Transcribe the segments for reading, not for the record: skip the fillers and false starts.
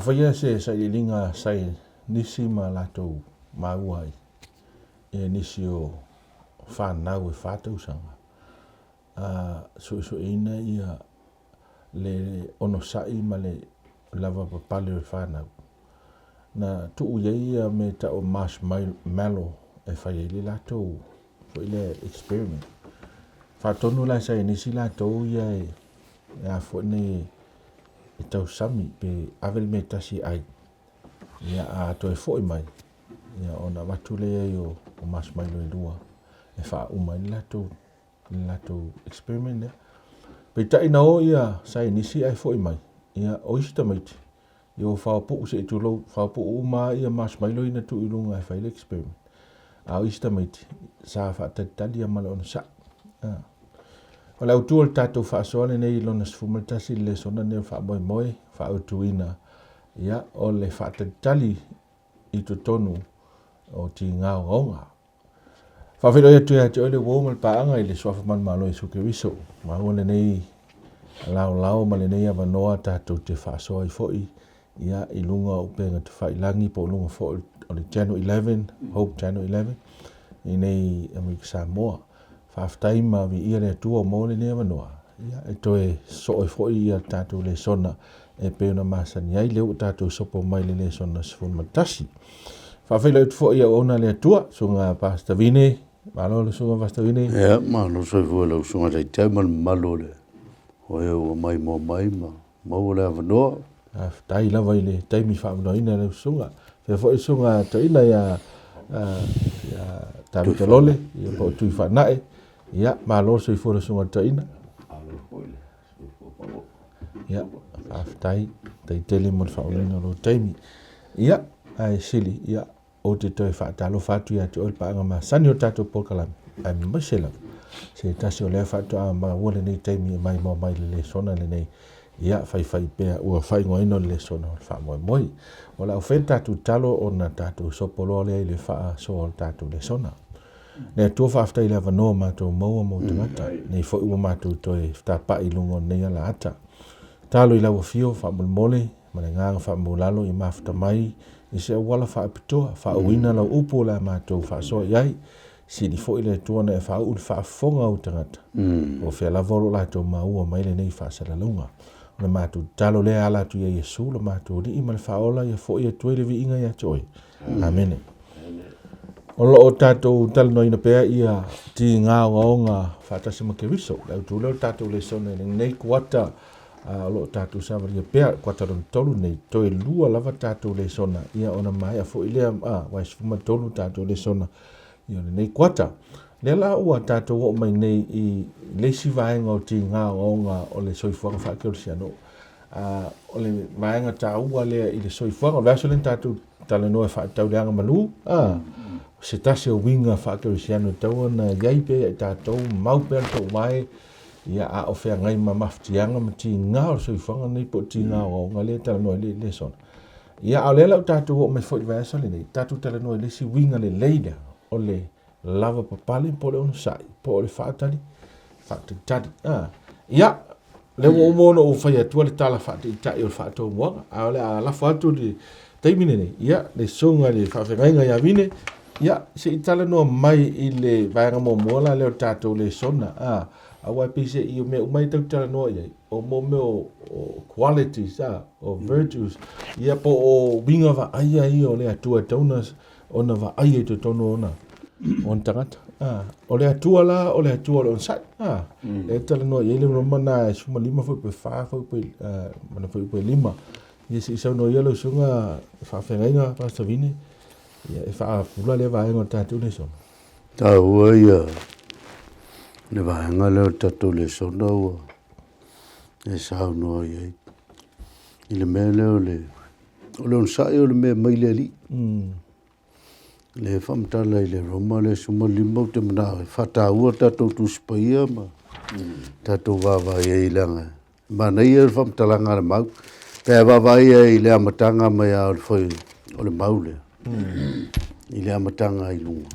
faia se sailiiliga a saienisi ma latou maua ai ia nisi o fanau e fa tausaga, a suesueina ia le onosai ma le lavapapale o le fanau, na tuu i ai ia mea e tau o marshmallow e fai ai le latou foi lea experiment. Faatonu la e saienisi latou ia e a foi nei e tausami pe ave le mea e tasi e ai, ia a toe foi mai, ia ona avatu lea i ai o marshmallow e lua e faauma ai le latou le latou experiment lea. Peitai na o ia saienisi ae foi mai, ia o isi tamaiti, ia ua faopuu se i tulou, faopuu uma lava ia marshmallow ia na tuu i luga e fai le experiment. A o isi tamaiti, sa faatalitali lava ma le onosai. Ah. O le autu o le tatou faasoa lenei i lona 11 i le lesona lenei o le faamoemoe, faautuina, ia, o le faatalitali i totonu o tiga ogaoga. Faafeiloai atu ia te oe le uo ma le paaga i le Suafa Manumalo Iesu Keriso. Maua lenei laolao ma lenei avanoa tatou te faasoa ai foi ia, i luga o upega tafailagi po o luga foi o le Channel 11, Hope Channel 11, i nei Amerika Samoa. Faafetai ma viia le Atua ua maua lenei avanoa ia, e toe sosoo ai foi ia tatou lesona e pei ona masani ai, lea ua tatou sopo mai le lesona 11. Faafeiloai atu foi i auauna a le Atua, susuga Pastor Vine, malo le susuga Pastor Vine. Ia, malo soifua i lau susuga Taitai ma le mamalu o le o e ua maimoa mai ma maua le avanoa. Faafetai lava i le taimi faavanoaina lau susuga. Faapea foi le susuga toeaina ia ia Tavita Lole, ia po o Tui Faanae. Ia, malo le soifua i le susuga toeaina. Malo foi le soifua maua. Ia, faafetai, faafetai tele mo le faaaogaina o lou taimi. Ia, ae sili, ia, Ou te toe faatalofa atu ia te oe le paaga masani o le tatou polokalame, aemaise lava se tasi o lea faatoa maua lenei taimi e maimoa mai le lesona lenei, ia faifai pea ua faaigoaina o le lesona o le faamoemoe. O le a fai le tatou talo ona tatou sopo loa lea i le faasoa o le tatou lesona. Le Atua faafetai i le avanoa matou maua mo tagata, nei foi ua matou toe fetapai i luga o lenei alaata. Talo i lau afio faamolemole, Ma le agaga faamaualalo ia mafuta mai i se auala faapitoa, faauuina lau upu o le a matou faasoa i ai. Sili foi le Atua ona e faauu le faafofoga a ou tagata, po o fea lava o lo o latou maua mai lenei faasalalauga. O le matou tatalo lea e ala atu ia Iesu lo matou Alii ma le Faaola ia foi atu ai le viiga ia te oe. Amene. O lo o tatou talanoaina pea ia tiga ogaoga faatasi ma Keriso. Le autu lea o le tatou lesona i lenei kuata o lo o tatou savalia pea kuata lona tolu nei, toe lua lava tatou lesona, ia ona maea foi lea, aua e 13 tatou lesona i o lenei kuata. Lea la ua tatou oo mai nei i le isi vaega o tiga ogaoga o le soifuaga faakerisiano. O le vaega taua lea i le soifuaga. O le vaiaso lea na tatou talanoa e faatatau i le agamalu, se tasi o uiga faakerisiano e tatau ona i ai pea ia i tatou, mau pea le tauvae, Ia, a o feagai ma mafatiaga ma tiga o le soifuaga lenei po o tiga ogaoga lea e talanoa ai le lesona. Ia, a o lea la ua tatou oo mai foi i le vaiaso lenei, tatou talanoa i le isi uiga lelei lea, o le lavapapale po o le onosai, po o le faatali, faatalitali. Ah, ia, lea ua uma ona ou fai atua le tala faataitai o le faatomuaga, a o le a lafo atu le taimi lenei, ia, le susuga i le faafeagaiga ia Vine, Ia, se i talanoa mai i le vaega muamua la lea o le tatou lesona, a, aua e pei se i o mea uma ia tatou te talanoa i ai, o mo mea o, o qualities, a, o virtues, ia po o uiga vaaia ia o le Atua e tatau ona, ona vaaia i totonu o ona, ona tagata. A, o le Atua la, o le Atua o le onosai, a, e talanoa i ai le Roma na e 15 foi pe 4 foi pe, a, foi pe 5. Ia se i saunoa ia lau susuga faafeagaiga Pastor Vine. Ia, e faapula lea vaega o le tatou lesona. Taua ia le vaega lea o le tatou lesona ua e saunoa i ai. I le mea lea o le, o le onosai o le mea mai le Alii. Le faamatala i le Roma le 15 ou te manao e faataua le tatou Tusi Paia ma tatou vaavaai ai leaga Manaia le faamatalaga a le mau. Pe a vaavaai ai i le amataga mai lava o le foi o le mau lea, i le amataga i luga,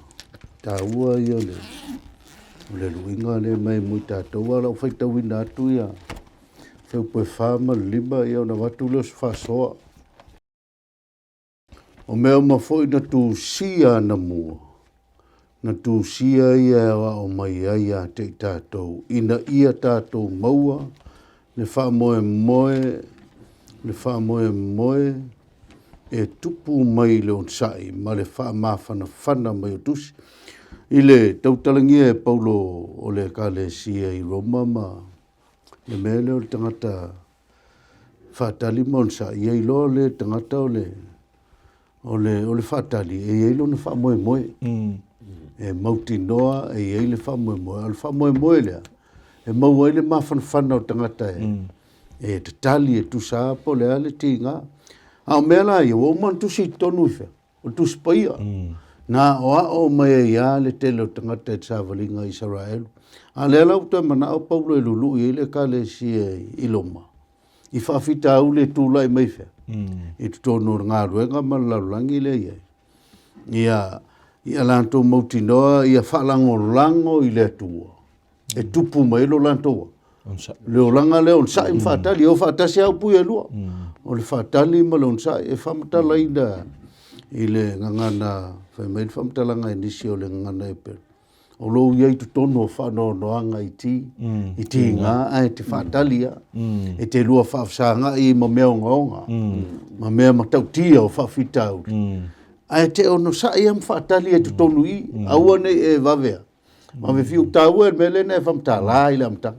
taua ia o le, o le luiga lea mai mo i tatou. A o lau faitauina atu ia fuaiupu e 4 ma le 5, ia ona avatu lea o se faasoa. O mea uma foi na tusia anamua, na tusia ia e aoao mai ai ia te i tatou, ina ia tatou maua le faamoemoe, le faamoemoe e tupu mai i le onosai ma le faamafanafana mai o tusi. I le tautalagia e Paulo o le Ekalesia i Roma ma le mea lea o le tagata faatali ma onosai, ia iloa le tagata o le o le, o le faatali e i ai lona faamoemoe. E mautinoa e i ai le faamoemoe. O le faamoemoe lea, e maua ai le mafanafana o tagata e, e tatali e tusa po o le a le tiga. A o mea la ia, ua uma ona tusi i totonu i fea? O le Tusi Paia. Na aoao mai ai lava le tele o tagata i le savaliga a Isaraelu. A o lea la ua toe manao Paulo e lului ai le Ekalesia i Roma, i faafitauli e tulai mai fea? I totonu o le galuega ma le lalolagi lea e i ai. Ia, ia latou mautinoa ia faalagolago i le Atua e tupu mai ai lo latou le olaga lea onosai ma faatali, e o faatasi lava upu ia e lua. O le faatali ma le onosai e faamatalaina i le gagana, fai mai le faamatalaga e nisi o le gagana Eperu, o lou i ai i totonu o faanoanoaga i ti, i tiga ae te faatali lava. E te lua faafesagai ma mea ogaoga, ma mea matautia o faafitauli, ae te onosai lava ma faatali i totonu i i, aua ne i e vave a, vave fiu taua le mea lea na e faamatala i le amataga.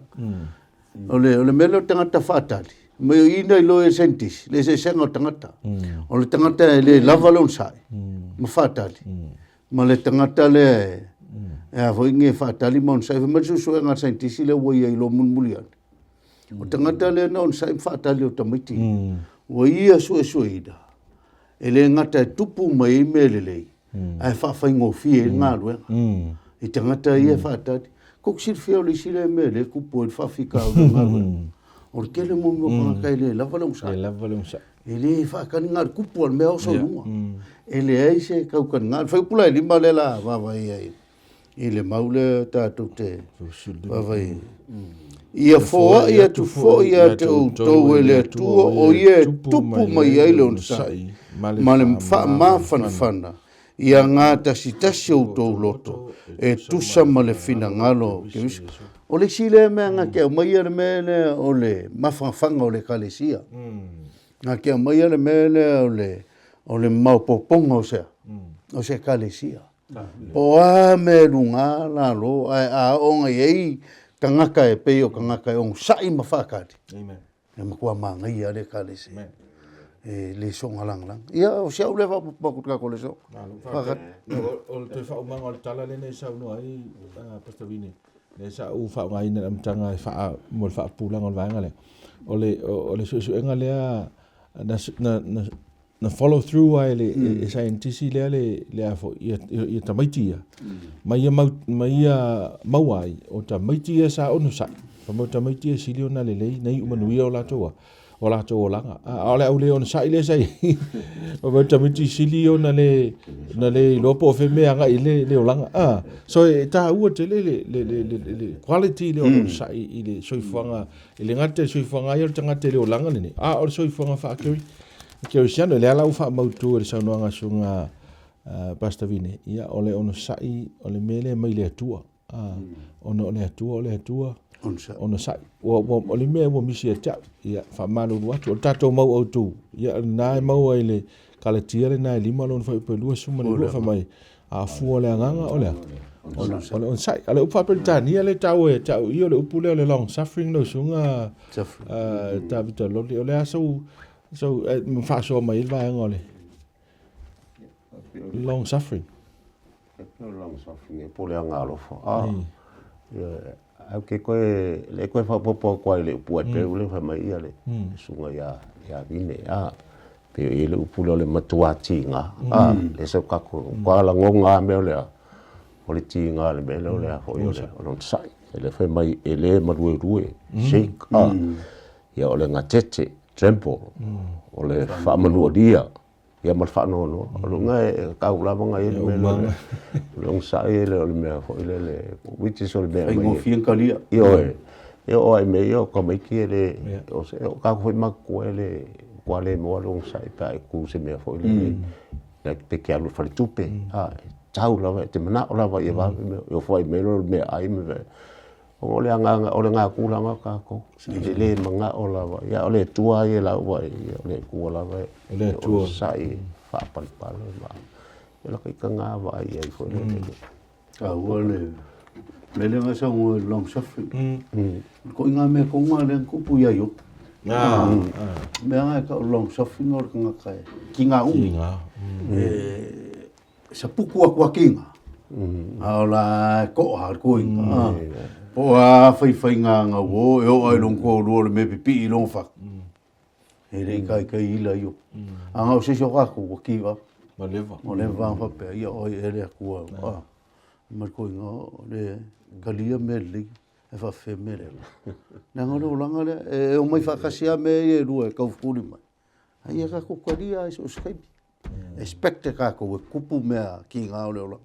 O le, o le mea lea o le tagata faatali, mai o i na iloa e saienitisi, le eseesega o tagata. O le tagata e le lava le onosai ma faatali, ma le tagata lea e, e a foi nge faatali ma onosai. Fai mai le suesuega a le saienitisi lea ua ia iloa mulimuli ane. O le tagata lea na onosai ma faatali o tamaiti, ua ia suesueina, e le gata e tupu mai ai mea lelei, ae faafaigofie ai le galuega i tagata ia e faatali. Kou te silafia o le isi lea mea lea e tupu ai le faafitauli o le galuega. O le tele mo mea o tagata e le lava le onosai. Le lava le onosai. E le faatali na o le tupu lava o le mea oso i luga. E leai se tautaliga. O le fuaiupu la e 5 lea o le a vaavaai ai i le mau lea tatou te vaavaai ai. Ia foai atu foi ia te outou e le Atua o ia e tupu mai ai le onosai ma le faamafanafana, ia gatasitasi outou loto e tusa ma le finagalo o Keriso. O le isi lea mea na te aumaia le mea lea o le mafanafana o le Ekalesia. Na te aumaia le mea lea o le o le maopoopoga o se o se Ekalesia. Po o a mea e luga lalo, ae a oo ina i ai tagata e pei o tagata e onosai ma faatali, e matua manaia lava le Ekalesia. E le soona lagalaga. Ia, o si au lea faaopoopo atu i le tatou lesona. O le toe faaumaga o le tala lea na e saunoa ai, Pastor Vine, lea sa ou faaaogaina i le amataga e faa, mo le faapupulaga o le vaega lea. O le, o le suesuega lea na, na, na, na follow through lava e le e saienitisi lea le le a foi ia ia tamaiti ia ma ia mau ma ia maua ai o tamaiti ia sa onosai fai mai o tamaiti ia e sili ona lelei na iu manuia o latou a o latou olaga a o le au le onosai lea sa i ai fai mai o tamaiti sili ona le na le iloa po o fea mea e agai i le le olaga a so e taua tele le le le le le quality lea o le onosai i le soifuaga e le gata i le soifuaga ia o le tagata i le olaga lenei a o le soifuaga faa-Keri Kerisiano, lea la ua faamautu e le saunoaga a Susuga Pastor Vine, ia o le onosai, o le mea lea mai le Atua. Ona o le Atua, o le Atua, onosai. Ua, ua, o le mea ua misi ia te au, ia faamalulu atu. O le tatou mau autu, ia lena e maua i le Kalatia lena e 5 lona fuaiupu e 22, fai mai, a fua o le agaga, o le a? O le onosai. A o le upu faa-Peretania lea e taua ia te au i, o le upu lea o le long suffering lau Susuga Tavita Loli. O le a sou, So, e faasoa mai ai le vaega o le long suffering. E pei o le long suffering e po o le aga alofa. Ah, au ke koe, le koe faaopoopo atu ai i le upu a Peu lea fai mai ia le susuga ia, ia Vine, ah, pei o i le upu lea o le matua tiga, ah, le sau kako, kua lagona a mea o le, o le tiga o le mea lea o le a foi o le onosai. E le fai mai e le maluelue, shake, ah, ia o le gatete, tremble, o le faamanualia, ia ma le faanoanoa. O lona e tau lava na i ai le mea lea, o le onosai e le o le mea foi lele, which is o le mea e aumai. Faigofie ona talia. Ioe, e oo lava i mea ia o tamaiti e le, o tatou foi matutua e le, matua le maua le onosai pe a e tu i se mea foi lele. Pe ke alu i le faletupe, a, e tatau lava, e te manao lava ia vave mea, e ofo ai mai loa le meaai ma mea. O le agaga, o le gakulaga o tatou, e le manao lava, ia o le Atua ia i lau vaai, ia o le Atua lava e, o le Atua onosai e faapalepale ma, ia laka itaga vaai i ai foi lele. Taua le mea lea na saunoa i le long suffering. O le ituaiga mea tonu lava lea na tupu ia Iopu. Mea lava e tau o le long suffering o le tagata e tiga umi. E saputu atu a tiga, a o la e to'a le toeaina. Po o a faifaiga na uo e oo lava i lona toalua o le mea e pipii i lona fatu. E le i taitai ila Iopu. A na o se isi o tatou ua give up. Ua leva. Ua leva ona faapea, ia o ai ea le Atua. Ma le toeaina o le talia mea lelei ae faafefea mea leaga. Leaga o le olaga lea, e omai faatasi lava mea ia e lua e taufetuli mai. A ia tatou talia lava i so o se taimi. Expect e tatou e tupu mea tiga o le olaga.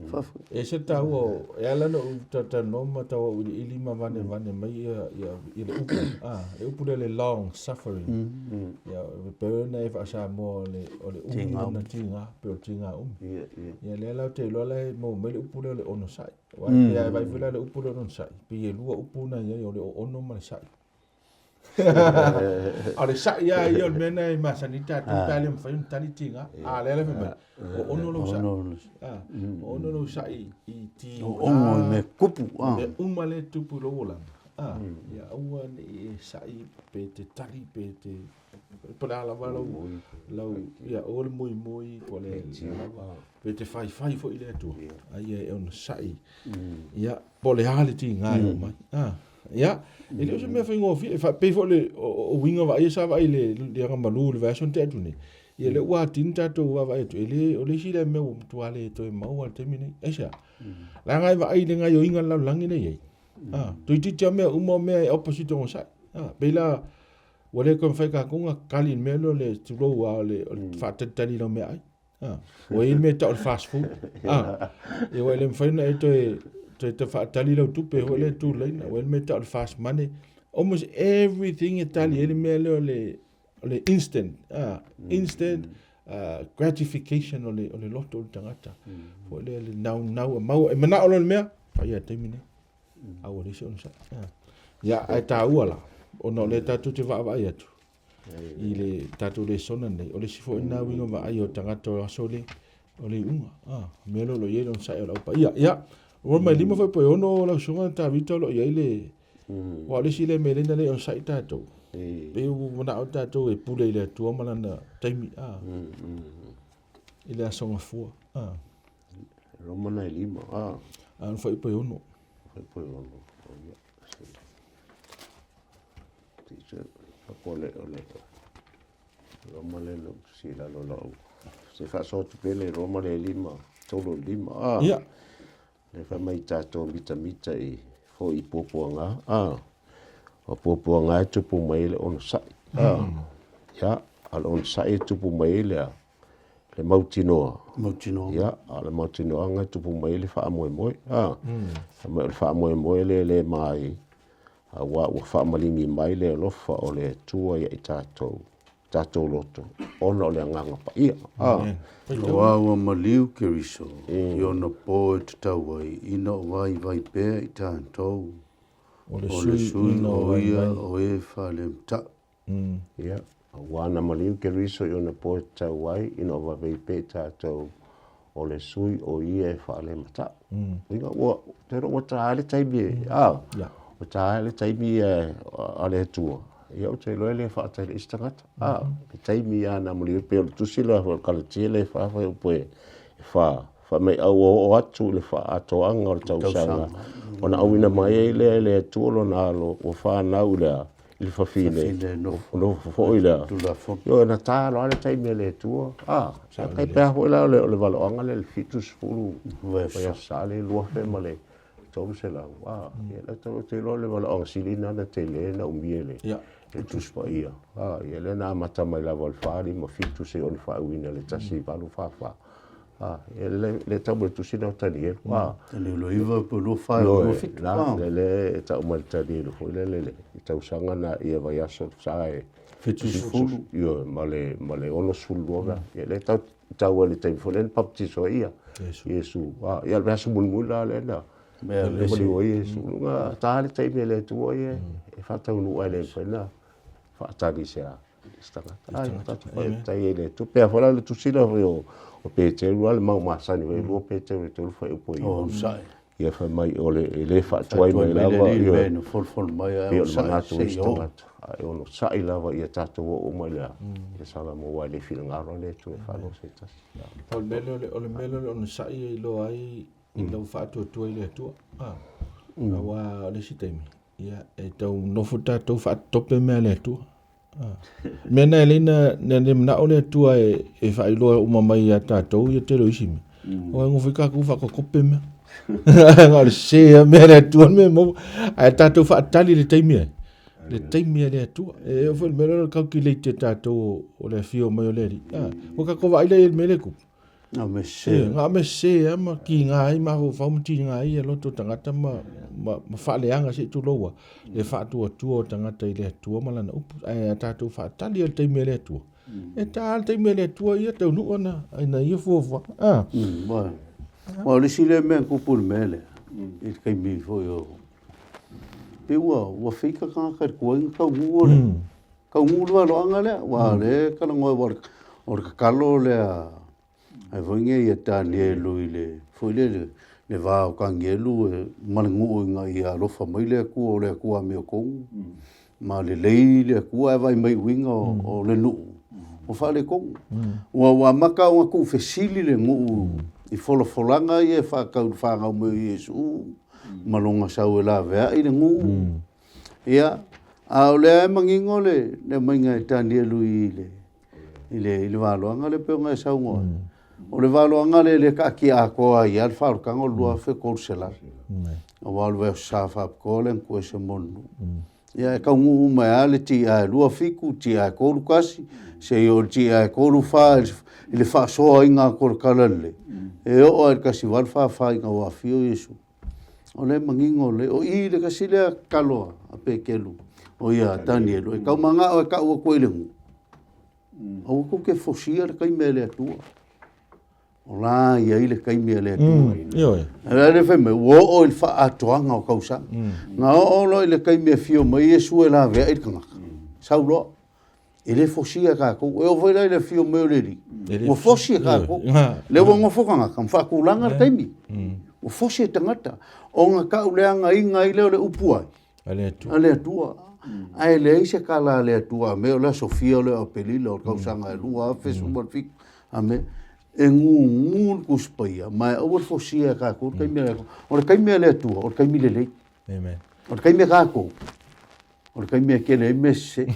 Faafetai. E ese le taua o, e ala ona ou talatalanoa ma tau auiliili ma vanevane mai ia, ia, ia le upu, a, le upu lea le long suffering. Ia, e pei ona e faa-Samoa o le, o le umi ona tiga, pei o le tiga umi. Ia, lea la ou te iloa la e maua mai le upu lea o le onosai. Aua e pei a e vaai foi la i le upu lea o le onosai, pei e lua upu na i ai, o le oono ma le sai. A o le sa'i lava ia o le mea lena e masani ai tatou pe a le mafai ona tali tiga. A o lea la e fai mai, o ono lou sa'i. O ono lou sa'i i tiga. O ono i mea tupu. Mea uma lea e tupu i lou olaga. Ia aua ne i e sa'i pe te tali pe te po o le a lava lau lau ia aua le muimui po o le a lava pe te faifai foi i le Atua. A ia e onosai. Ia po o le a le tiga e oo mai. Ia, e le o se mea faigofie, e faapei foi le o uiga vaaia sa vaai i le le agamalu i le vaiaso na tea atu nei. Ia lea ua atili tatou vaavaai atu, e le, o le isi lea mea ua matua le toe maua i le taimi nei. Aisea? Leaga e vaai i le gaoioiga a le lalolagi lea e i ai. Toeitiiti lava mea uma o mea e opposite o onosai. Pei la ua le toe mafai e tatou ona kali i le mea lea o le tulou lava o le faatalitali i lau meaai. Ua i ai le mea e tau o le fast food. Ia ua le mafai ona e toe toe te faatali lau tupe foi lea e tulaina. Ua i ai le mea e tau o le fast money. Almost everything e tali ai le mea lea o le o le instant, instant gratification o le o le loto o le tagata. Foi lea le naunau e maua, e manao loa le mea, fai lava i le taimi nei. A ua leai se onosai. Ia, ae taua la, ona o lea tatou te vaavaai atu, i le tatou lesona lenei, o le isi foi lena uiga vaai o tagata o aso le, o le iuga. Ah, mea lea o lo o i ai le onosai o le au paia. Ia, ua mai lima foi po e ono lau susuga Tavita o lo o i ai le, aua o le isi lea mea lea na le onosai tatou. Pei ua manao tatou e pule i le Atua ma lana taimi, ah, i le aso gafua. Ah. Roma nai lima, ah. Ah, foi po e ono. Foi po e ono. O le o le Roma le lo si la lo lo se faasoa atu pea le Roma le lima tolu lima a Ia. Le fai mai tatou mitamita i foi i puapuaga a o puapuaga e tupu mai ai le onosai a ia a o le onosai e tupu mai ai le a le mautinoa. Mautinoa. Ia, a o le mautinoaga e tupu mai ai le faamoemoe. A, mm. o le faamoemoe le le mai, aua ua faamaligi mai le alofa o le Atua ia i tatou, tatou loto, ona o le Agaga Paia. A. Aua ua maliu Keriso i ona po e tatau ai ina o vaivai pea i tatou, o le sui o ia o e faalemataʻu. Ia, aua na maliu Keriso i ona po e tatau ai ina o vavei pea i tatou o le sui o ia e faalematau. Uiga ua, te iloa ua ta ai le taimi e, a, ua ta ai le taimi a le Atua, ia ou te iloa e le faatali ai se tagata. A, le taimi lava na maliu ai, pei o le tusi lea o le Kalatia lea e fa fai upu e fa, fai mai a ua oo atu i le faaatoaga o le tausaga, ona auina mai ai lea e le Atua lona alo ua fanau i le a? I le fafine, nofo foi lea. Ioe, na ta loa le taimi a le Atua. A, sa tai pea foi la o le valoaga lea le 70 vaiaso sa le 2000 ma le 300. A, ia la tau te iloa le valoaga sili lena na tele na umia le le Tusi Paia. A, ia lea na amata mai lava i le 4, 5, 7 seia oo ina faaiuina i le 1844. E le tau mai le tusi lea o Tanielu. Tanielu 9 po 24 27. La, le le e tau mai le Tanielu foi lele le tausaga na ia vaiaso sa e 70. Ioe, ma le ma le 62 mea. Ia le tau tau ai le taimi foi lea na baptiso ai ia Iesu. Ia le vaiaso mulimuli la lea na Mea le ese. maliu ai Iesu. Luga ta le taimi e le Atua ia e faataunuu ai le mafai ona faatali i se a se tagata. Ai, tatou faafetai ai i le Atua. Pei lava foi la o le tusi lea foi o Peteru lava le mau masani foi, 2 Peteru e 3 fuaiupu e 9. Onosai. Ia fai mai o le e le faatuai mai Faatuai mai le lava, Alii i le ioe, mea na folafolo mai ae pei o le onosai manatu o se isi i oo. tagata, ae onosai lava ia tatou oo mai le le Salamo aua e le finagalo le Atua e faalogo se tasi. O le mea lea o le, o le mea lea o le onosai e iloa ai i lau faatuatua i le Atua. Aua o le isi taimi, ia, e tau nofo tatou faatope mea a le Atua. Mea na e lei na le manao le Atua e faailoa uma mai ia tatou ia tele o isi mea. Aua e gofie tatou faakokope mea. Na o le sese lava mea a le Atua le mea e maua. Ae tatou faatali i le taimi ai. Le taimi a le Atua. E oo foi i le mea lea o le calculate e tatou o le afio mai o le Alii. Ua tatou vaai la i ai i le mea lea e tupu. Na o mea sese. Na o mea sese lava ma tiga ai mafaufau ma tiga ai ia loto o tagata ma, ma, ma faaleaga se i tulou a, le faatuatua o tagata i le Atua ma Lana upu. Ae a tatou faatali lava i le taimi a le Atua, e ta lava le taimi a le Atua ia taunuu ana, ana ia fuafuaga. Ah. Aua o le isi lea mea na tupu i le mea lea, i le taimi foi o... Pei ua, ua feita tagata i le tuai ona taunuu o le... Taunuu le valoaga lea, aua o lea e talanoa aua o le tatalo lea ai foi nei ia Tanielu i le foi lele le va o Tanielu ma le nuu ina ia alofa mai le Atua o le Atua amiotonu ma lelei le Atua ae vaai mai i uiga o le nuu ua faaletonu. Ua ua amata ona tuufesili le nuu i folafolaga ia e faatatau i le fanau mai o Iesu ma lona sau e laveai le nuu. Ia, a o lea e manino le aumaiga e Tanielu i le, i le, i le valoaga lea pei ona e saunoa ai. O le valoaga lea e le taatia atoa ai lava le faaolataga o le 2300. Aua o le vaiaso sa faapitoa lea na toese mo le nuu. Ia, e taunuu uma ai lava le TA 27, TA 31, seia oo i le TA 34 i le faasoaina atu o le talalelei, e oo lava i le 1844 ina ua afio Iesu. O lea e manino lelei. O i le tasi lea tatalo a Peteru, o ia a Tanielu, e tau manao e tau atu ai i le nuu, aua tou te fosia le taimi a le Atua. O la e i ai le taimi a le Atua. Ioe. A lea fai mai, ua oo i le faaatoaga o tausaga. Na oo loa i le taimi e afio mai Iesu e laveai le tagata, sau loa. E le fosia e tatou. E oo foi la i le afio mai o le Alii, ua fosi e tatou. Lea ua nofo tagata ma faatulaga le taimi. Ua fosi e tagata. Ona tauleagaina ai lea o le upu ai? A le Atua. A le Atua. Ae leai se tala a le Atua, a mea o le aso fia lea o Aperila o le tausaga e 2017, a mea, e gugu le Tusi Paia, ma e aua le fosia e tatou le taimi a le Atua. O le taimi a le Atua, o le taimi lelei. Amen. O le taimi a tatou, O le taimi e tele ai mea sese.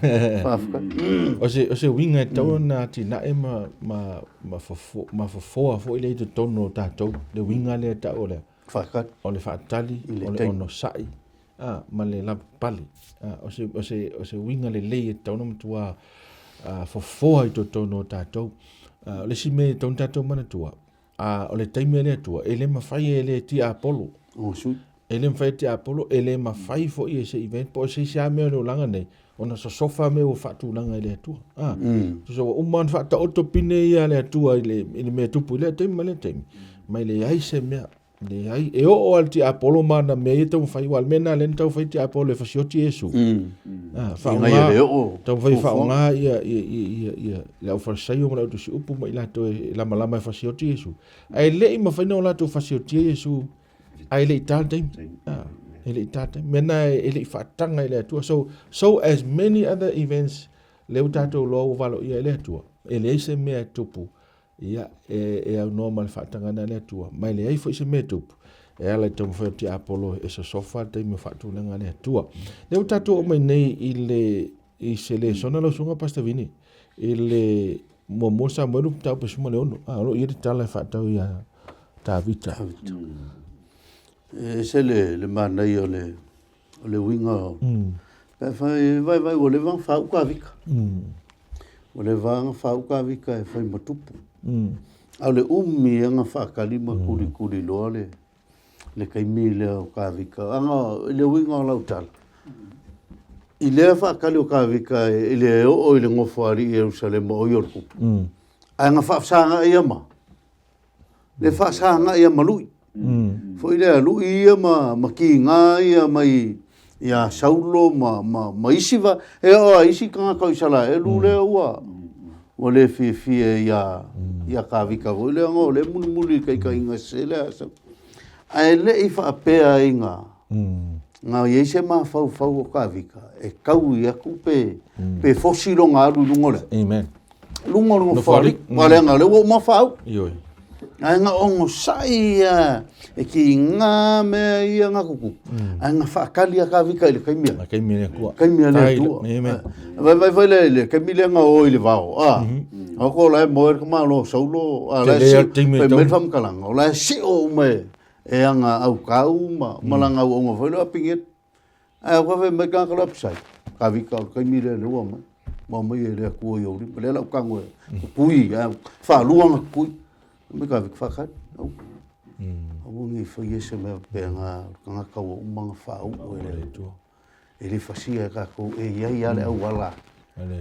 Faafetai. O se, o se uiga e tatau ona atinae ma, ma, ma, fofo, ma fofoa foi lea i totonu o tatou, le uiga lea e tau o le, Faatali. o le faatali, I le o le taimi. onosai, a, ma le lavapapale. A, o se, o se, o se uiga lelei e tatau ona matua a, fofoa i totonu o tatou. A, o le isi mea e tatau ona tatou manatua, A o le taimi a le Atua, e le mafai e le tiapolo. O sui. E le mafai e tiapolo, e le mafai foi e se event po o se isi lava mea o le olaga nei, ona sosofa mea ua faatulaga e le Atua. A, tusa ua uma ona faataoto pine ia a le Atua i le, i le mea e tupu i lea taimi ma lea taimi, ma e leai se mea, leai. E oo lava i le tiapolo ma ana mea ia e taumafai, aua o le mea lena lea na taumafai le tiapolo e fasioti Iesu. A, Inga ia le oo. Taumafai e faaaoga ia, ia, ia, ia, ia le aufalesaio ma le autusiupu ma i latou e lamalama e fasioti Iesu. Ae le i mafai ona latou fasiotia Iesu, ae le i ta le taimi. Ah, e le i ta le taimi. Mea na e le i faataga i le Atua. So, so as many other events, lea ua tatou loa ua valoia e le Atua, e leai se mea e tupu Ia, e, e aunoa ma le faatagaina a le Atua, ma e leai foi se mea e tupu, e ala i taumafai o tiapolo e sosofa le taimi o faatulaga a le Atua. Lea ua tatou oo mai nei i le, i se lesona lau susuga Pastor Vini, i le muamua Samuelu mataupu 16, a, o lo o i ai le tala e faatatau ia Tavita. Tavita. E ese le, le manaia o le, o le uiga o, pe afai e vaivai ua leva ona fāu Tavita. Ua leva ona fāu Tavita e fai ma tupu. A o le umi ia na faatali ma kulikuli loa le le taimi lea o Kavika. Aga i le uiga o lau tala, i lea faatali o Kavika i le oo i le nofoalii i Ierusalema o ia o le tupu, ae na faafesagai ia ma, le faasagai ia ma lui. Foi lea lui ia ma, ma kiga ia mai ia Saulo ma, ma, ma isi va, e oo a isi tagata o Isaraelu lea ua, ua le fiafia ia, ia Kavika foi lea, o lea e mulimuli i taitaiga sese lea a Saulo. Ae le i faapea ina, na i ai se mafaufau o Kavika e taui atu pe, pe fosi lona alu i luga o le, Amen. luga o le nofoalii. Aua leaga o lea ua uma faau. Ioe. Ae na onosai ia e kiga mea ia na tutupu. Ae na faatali a Kavika i le taimi a. A taimi a le Atua. Taimi a le Atua. Amen. Vai vai vai le le taimi lea na o i le vao. A. O ko la e moe le tamaloa o Saulo. A la e Tele sio. a taimi e Fai mai tau. le faamatalaga. O la e sio uma e e aga aukau ma ma lana auauna foi lea o Apigela. Ae ua fai mai tagata loa Apisai, Kavika o le taimi lea lea ua aumai. Ua aumai e le Atua i ou lima. Lea la ou tago e pupui, ae faalua ona pupui. Fai mai Kavika, faatali, aua. Aua ne i faia se mea faapena, o le tagata ua uma ona faauu e le Atua. E le fasia e tatou, e i ai lava le auala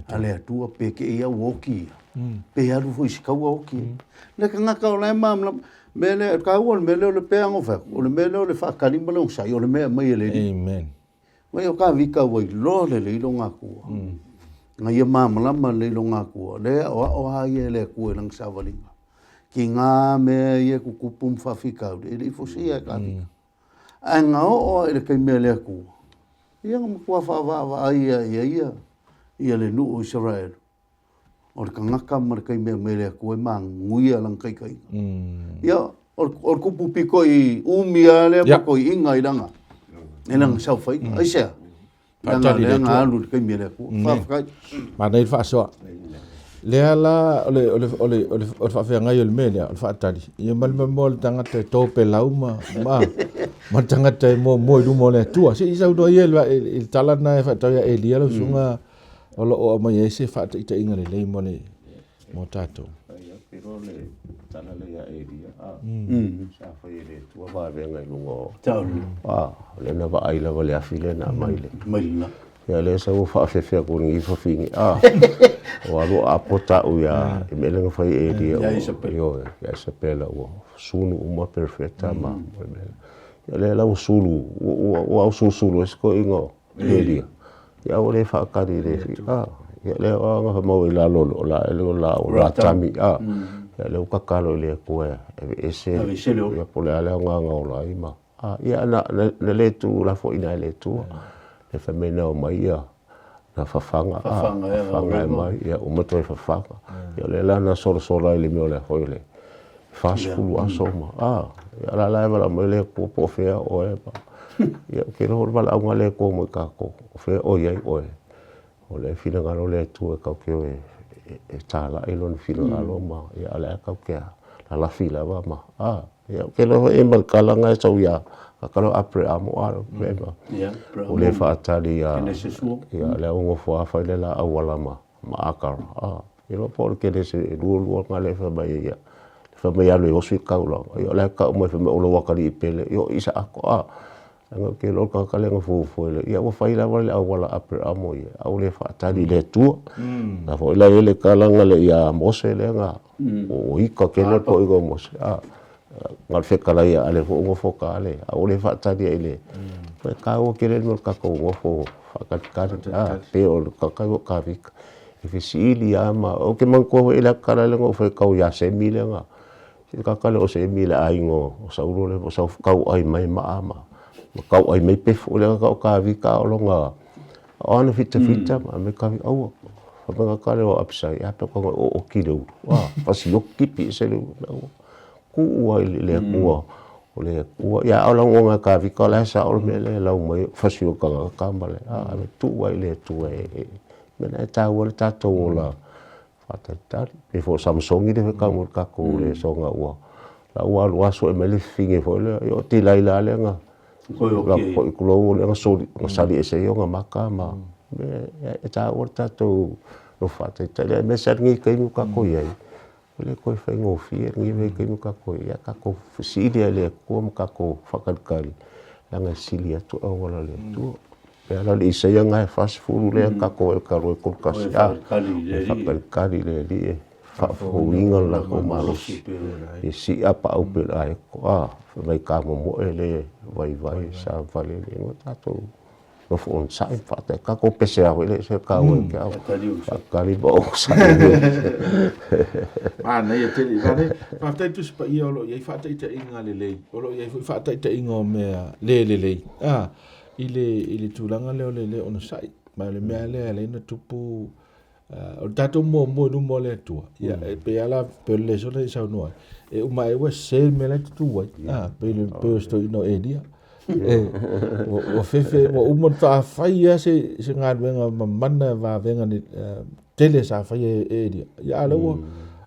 a le Atua, pe te i lava ua oti ia, pe alu foi i se taua oti ia. Le tagata o la e malamalama, mea lea, e taua le mea lea o le pei lava ona ou fai atu, o le mea lea o le faatali ma le onosai, o le mea e aumai e le Alii. Amen. Vaai o Kavika ua iloa lelei lona Atua. Na ia malamalama lelei lona Atua, lea e aoao lava ia e le Atua i lana savaliga. Tiga mea ia e tutupu ma faafitauli, e le i fosia e Kavika. Ae na oo lava i le taimi a le Atua, ia na matua faavaavaai lava i ai ia, ia le nuu o Isaraelu. O le tagata ma le taimi e aumai e le Atua e manuia lana taitaiga. Ia, o le kupu pito i umi lava lea ma toeaiina i lana, i lana saofaiga. Aisea? Leaga lea na alu i le taimi a le Atua. Faafetai. Manaia le faasoa. Lea la o le, o le, o le, o le, o le faafeagai o le mea lea, o le faatali. Ia ma le mea o le tagata e topelau ma, ma, ma le tagata e muamua i luma o le Atua. Se i saunoa ia i le, i le tala lena e faatau ia Elia lau susuga o lo o aumai ai se faataitaiga lelei mo le mo tatou. Ai a pe loa le tala lea ia Elia, a, sa fai e le Atua vavega i luga o, a, o lea na vaai lava le afi lea na aumai le, Mai le la. Ia lea sa ua faafefe atu i lenei fafine, a, ua alu o apo ta'u ia, i mea lea na fai e Elia, Ia Isapela. Ioe, ia Isapela ua sulu uma perofeta ma, ia lea la ua sulu, ua, ua ausulusulu ai se toeaina o Elia. Ia ua le faatali i le a, ia lea o aga mau i lalo o la ele o la o la tami a. Ia lea ua tatalo i le Atua e aveese ia po o le a le aoga na ola ai ma a ia na na le tuulafoaiina e le Atua. Le fai mai na omai ia na fafaga a, fafaga e mai ia uma toe fafaga. Ia o lea la na solasola ai i le mea o le foi o le 40 aso ma a ia la la e valaau mai le Atua po o fea oe ma ia ou te iloa o le valaauga a le Atua mo i tatou o fea o i ai oe o le finagalo o le Atua e tatou te o e talai lona finagalo ma ia a o le a tatou te lalafi lava ma a ia ou te iloa foi e ma le tala na e sau ia ka lo Aperamo a o le faatali ia ia le au nofo a fai le la auala ma ma Akara. A, iloa po o le Kenese e lualua nga le fai mai ia. Le fai mai alu e oso i kaulaga. Ia o le kau mai fai mai o lou atalii pele. Ia o Isaako a. Anga ke lo ka ka le nga fuafua le. Ia ua fai lava le auala Aperamo ia. A ua le faatali i le Atua. Na foi la ia le kalaga le ia Mose le nga. O ika ke le po i Mose. A, nga le fekala ia ale fo ngofo ka ale. A ua le faatali i le. Foi ka ua kele mo ka ko ngofo faatalitali. A, pe o le ka ka ka vika. E fesili lava ma, ou te manatua foi i le kala lea na ou fai kau ia Semi lea na, se kaka lea o Semi le aiga o Saulo lea o sau kauai mai maa ma, ma kauai mai pefu lea na kau kavika o lona, o ana fitafita ma me kavi aua. Fai mai kaka lea o Apisai, a pe kanga o oki le ulu. A, fasioki pi se le ulu. Aua. Kuu ai le Atua, o le Atua. Ia a o lau ngonga kavika o la e sao le mea lea e lau mai, fasioki kanga ma le, a, le tuu ai le Atua e, Mea e taua le tatou ola faatalitali. Pei foi o Samsoni le fai mo le tatou le soga ua la ua alu aso e mai le fifine foi lea. Ia o Tilaila lea na la foi kulou lea na soli na sali ese ai ona maka ma mea e taua le tatou nofo faatalitali. Aemaise lava lenei taimi ua tatou i ai. Ua le toe faigofie lenei vaitaimi tatou ia tatou fesili lava i le Atua ma tatou faatalitali, leaga e sili atu auala a le Atua. E ala i le Isaia na e 40 lea tatou e talu ai 31, e faatalitali i le Alii e faafouina le latou malosi, e sii apaau pei o le aeto, a, fai mai tamomoe le vaivai e savavali ai, aua tatou nofo onosai ma faatali. Tatou pese lava foi lea e se taua ia te au. Faatali ma onosai. Manaia tele. Manaia. Faafetai Tusi Paia o lo o i ai faataitaiga lelei, o lo o i ai foi faataitaiga o mea le lelei. A, i le, i le tulaga lea o le le onosai. Ma o le mea lea e ala ai ona tupu o le tatou muamua i luma o le Atua, ia, e pei lava la, pei o le lesona i saunoa ai, e uma ai ua sese le mea la e tutū ai, a, pei le, pei o si toeaina o Elia. E, ua, ua fefe, ua uma ona faatoa fai lava se, se galuega mamana vavega ne, tele sa faia e Elia. Ia, a o lea ua,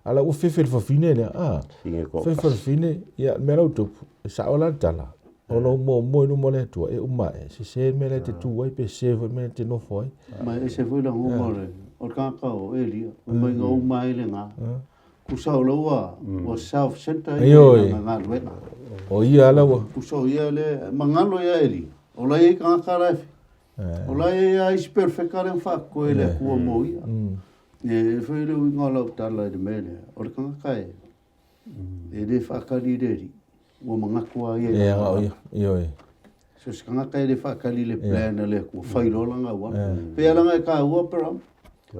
a o lea ua fefe le fafine lea, a, fefe le fafine, ia, le mea la ua tupu, e sao la le tala, O lou muamua i luma o le Atua, e uma ae, sese le mea la e te tu ai, pe sese foi le mea la e te nofo ai. Ma e ese foi lagona o le, o le tagata o Elia, fai mai na uma ai lena. Tusa o la ua, ua self centre ia i lana galuega. O ia la ua. Tusa o ia lea, magalo ia Elia, o la e i ai tagata la e, o la e i ai lava isi perofeta lea na faatoe e le Atua mo ia. E foi le uiga o lau tala i le mea lea, o le tagata e, E le faatali i le Alii, ua manatu lava ia i lana auala. Ioe. So se tagata e le faatali i le plan a le Atua, fai loa lana auala. Pei lava leaga e taua Aperama,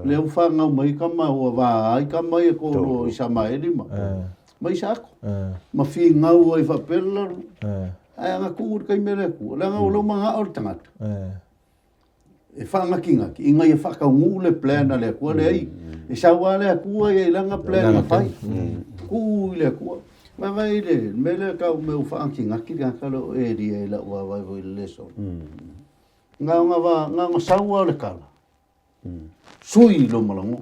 lea ua fanau mai tama, ua va ai tama ia toalua o Isamaeli ma, ma Isaako, ma finau ai faapea le lalolagi. Ae ana tuu i le taimi a le Atua, leaga o lea ua manao le tagata. e faanatinati ina ia faataunuu le plan a le Atua. Leai, e sau lava le Atua ia i lana plan na fai. Tuu i le Atua. Vaavaai i le mea lea tau mea ua faanatinati le tagata lea o Elia i lau vaavaai foi i le lesona. Na ona va, na ona sau lava o le tala, sui i lou malagoa.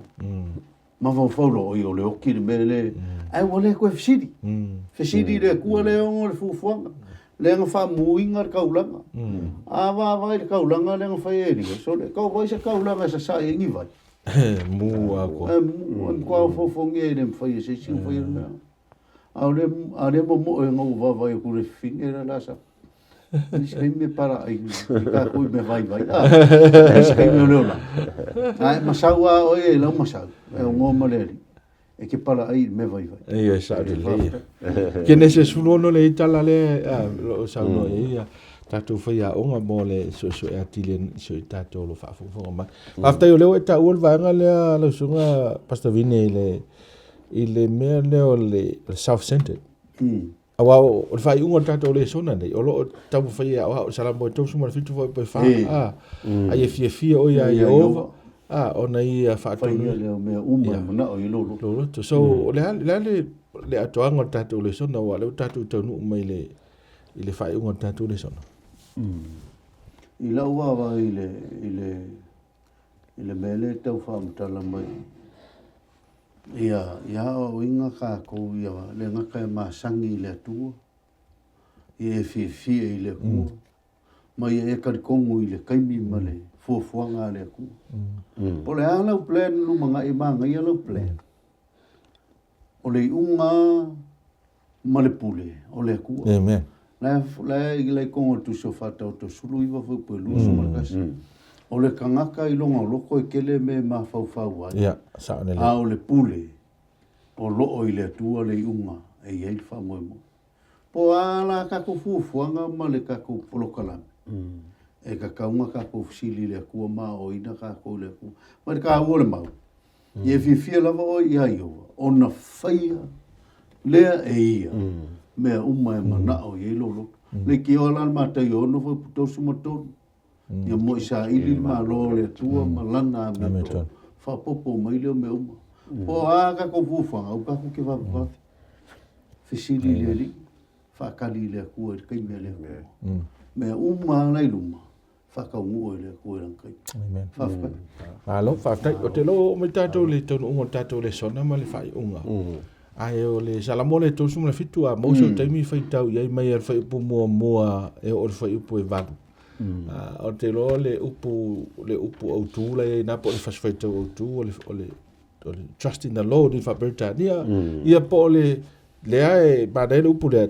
Mafaufau loa, oi o le oti le mea le, ae ua le toe fesili. Fesili i le Atua lea e ono le fuafuaga, lea na faamuina le taulaga. A vaavaai i le taulaga lea na fai e Elia, sole, tau vaai se taulaga e sasae ai ni vai. Mu atoa. E mu, e matua ofoofogia e le mafai e se isi ona faia le mea. A o le, a o lea momoe ina ua vaavaai atu i le fafine lea la sa Nisi taimi e palaai i tatou i mea vaivai. Ah, nisi taimi o le olaga. Ae masau lava oe e lau masau, e aunoa ma le Alii, e te palaai i le mea vaivai. Ia, e sao lelei. Kenese 16 le tala lea a, lo o saunoa i ai ia tatou faiaoga mo le suesue atili e si o tatou o lo o faafogafoga mai. Faafetai o lea ua e taua le vaega lea lau susuga Pastor Vine i le i le mea lea o le self-centered. Aua o le faaiuga o le tatou lesona nei, o lo o taumafai e aoao i le Salamo e 37 foi pe 4, a, a ia fiafia oe ia Ieova, a, ona ia faatonu. Faia lea o mea uma e manao i lou loto. Lou loto. So, o le a le, a le, le atoaga o le tatou lesona, aua o lea ua tatou taunuu mai i le, i le faaiuga o le tatou lesona. I lau vaavaai i le, i le, i le mea lea e tau faamatala mai, Ia, ia aoaoina tatou ia le gata e masani i le Atua, ia e fiafia i le Atua, mm. ma ia e talitonu i le taimi ma le fuafuaga a le Atua. Mm. Po o le a lau plan lumanai, manaia lau plan. O le iuga ma le pule o le Atua. Amen. La la i le kongo tu so fata o to sulu iwa fo pe lu so mm. O le tagata i lona loko e tele mea e mafaufau ai. Ia, sao lelei. A o le pule, o loo i le Atua le iuga e i ai le faamoemoe. Po o a la tatou fuafuaga ma le tatou polokalame, e tatau ona tatou fesili i le Atua ma aoaoina tatou i le Atua. Ma le taua o le mau, ia e fiafia lava oe ia Ieova, ona faia lea e ia mea uma e manao i ai lou loto. Leitioa la le Mataio 6:33. Ia moi saili le Malo o le Atua ma Lana amiotonu. Faaopoopo mai lea o mea uma. Po o a tatou fuafuaga, aua tatou te vavevave. Fesili i le Alii, faatali i le Atua i le taimi a le Atua. Mea uma lava la i luma, faataunuu e le Atua i lana taimi. Amen. Faafetai. Malo, faafetai. Ou te iloa ua oo mai tatou i le taunuuga o le tatou lesona ma le faaiuga. Ae o le Salamo lea 37, a maua sou taimi faitau i ai mai le fuaiupu muamua e oo i le fuaiupu e 8. Ou te iloa o le upu, le upu autu la i ai i ina po o le fasi faitau autu o le, o le, le trust in the Lord i Faa-Peretania, ia po o le, lea e manaia le upu lea,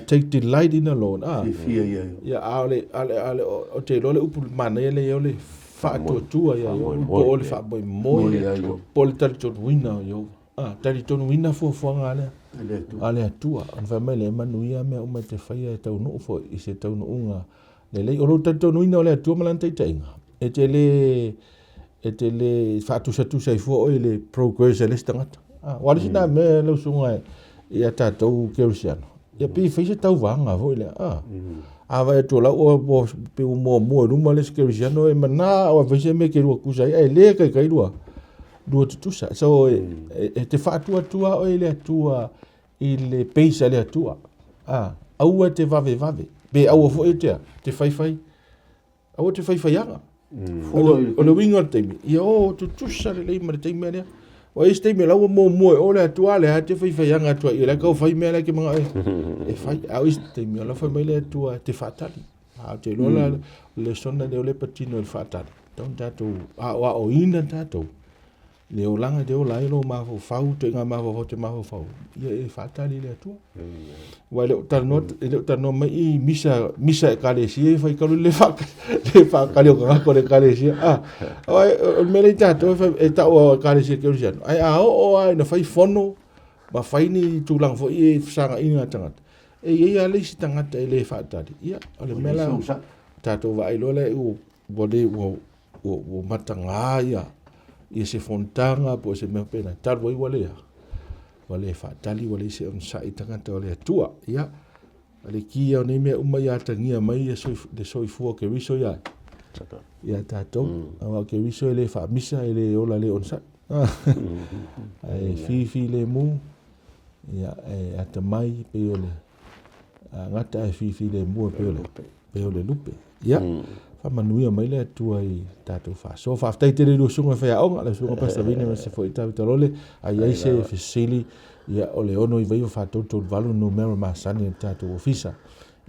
take delight in the Lord. Ah. Fiafia ia ia. Ia, a o le, a le, a le, o te iloa le upu manaia lea ia o le faatuatua ia ia, po o le faamoemoe, po o le talitonuina o Ieova. Ah, talitonuina fuafuaga a le, a le Atua. Ona fai mai lea, e manuia mea uma e te faia e taunuu foi i se taunuuga lelei. O lou talitonuina o le Atua ma lana taitaiga, e te le, e te le faatusatusa ai fua oe i le progress a le isi tagata. Ah, aua o le isi na mea lau susuga ia tatou kerisiano, ia pei e fai se tauvaga foi lea. Ah, a vaai atu o lau ua pei ua muamua i luma le isi kerisiano e mana aua e fai se mea e te lua tutusa ai, ae le taitai lua, lua tutusa. So, e te faatuatua oe i le Atua i le pace a le Atua. Ah, aua e te vavevave, pe aua foi e te a, te faifai. Aua te faifaiaga. O le uiga o le taimi, ia o tutusa lelei ma le taimi lea. Ua isi taimi la ua muamua e o le Atua lea te faifaiaga atu ai, la kau fai mea la ke manga e fai. A o isi taimi, o la fai mai le Atua te faatali. A o te iloa la le sona lea o le patino i le faatali. Tau tatou aoaoina tatou le olaga te ola ai lou mafaufau, ituaiga mafaufau te mafaufau, ia e faatali i le Atua. Aua e le o talanoa, e le o talanoa mai i misa, misa ekalesia e fai talu le le faatali o tagata o le ekalesia. Ah, aua o le mea lea i tatou e fai, e tau o ekalesia kerisiano, ae a oo lava ina fai fono ma fai ni tulaga foi e fesagaina tagata, e i ai lava le isi tagata e le faatali. Ia, o le mea la, tatou vaai loa lea ua le, ua ua mataga ia ia se fonotaga po o se mea faapena, talu ai ua le ua le faatali ua leai se onosai tagata o le Atua. Ia, o le ki ia o nei mea uma ia atagia mai ia le soifua o Keriso ia ia tatou. Aua o Keriso e le faamisa, e le ola le onosai. Ae fifilemu, ia, e atamai pei o le gata ae fifilemu e pei o le pei o le lupe. Ia, faamanuia mai le Atua i tatou faasoa. Faafetai tele i lua susuga i faiaoga, lau susuga Pastor Vine ma se foi Tavita Lole, a i ai se fesili, ia, o le 699 4338 numera masani o le tatou ofisa.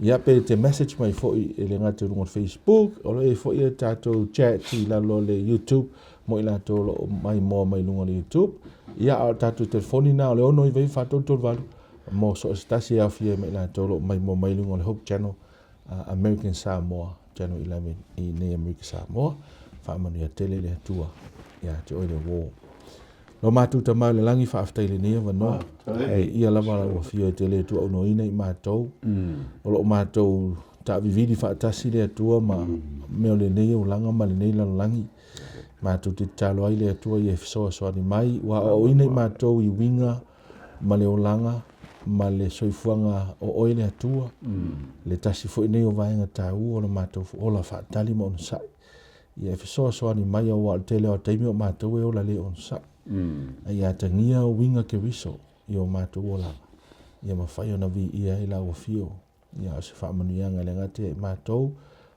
Ia, pe te message mai foi e le gata i luga o le Facebook, o lo o i ai foi a tatou chat i lalo o le YouTube, mo i latou o lo o maimoa mai luga o le YouTube. Ia, a o le tatou telefoni na o le 699 4338 mo so o se tasi e aofia ai ma i latou o lo o maimoa mai luga o le Hope Channel American Samoa Channel 11 i nei Amerika Samoa. Faamanuia tele le Atua ia te oe le uō. Lo matou Tama i le lagi, faafetai i lenei avanoa. E ia lava lau afio e te le tuaunoina i matou. O lo o matou taavivili faatasi le Atua ma mea o lenei olaga ma lenei lalolagi. Matou te tatalo ai le Atua ia e fesoasoani mai, ua aoaoina i matou i uiga ma le olaga ma le soifuaga o oe le Atua, le tasi foi nei o vaega taua o le matou ola faatali ma onosai. Ia e fesoasoani mai aua o le tele o taimi o matou e ola le onosai. A ia atagia uiga Keriso i o matou olaga, ia mafai ona viia ai lau afio. Ia o se faamanuiaga le gata ia i matou,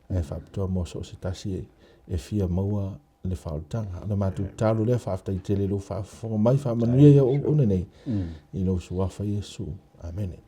ae faapitoa mo so o se tasi e fia maua le faaolataga. O le matou tatalo lea, faafetai tele i lou faafofoga mai, faamanuia i au auauna nei, i lou suafa Iesu. Amene.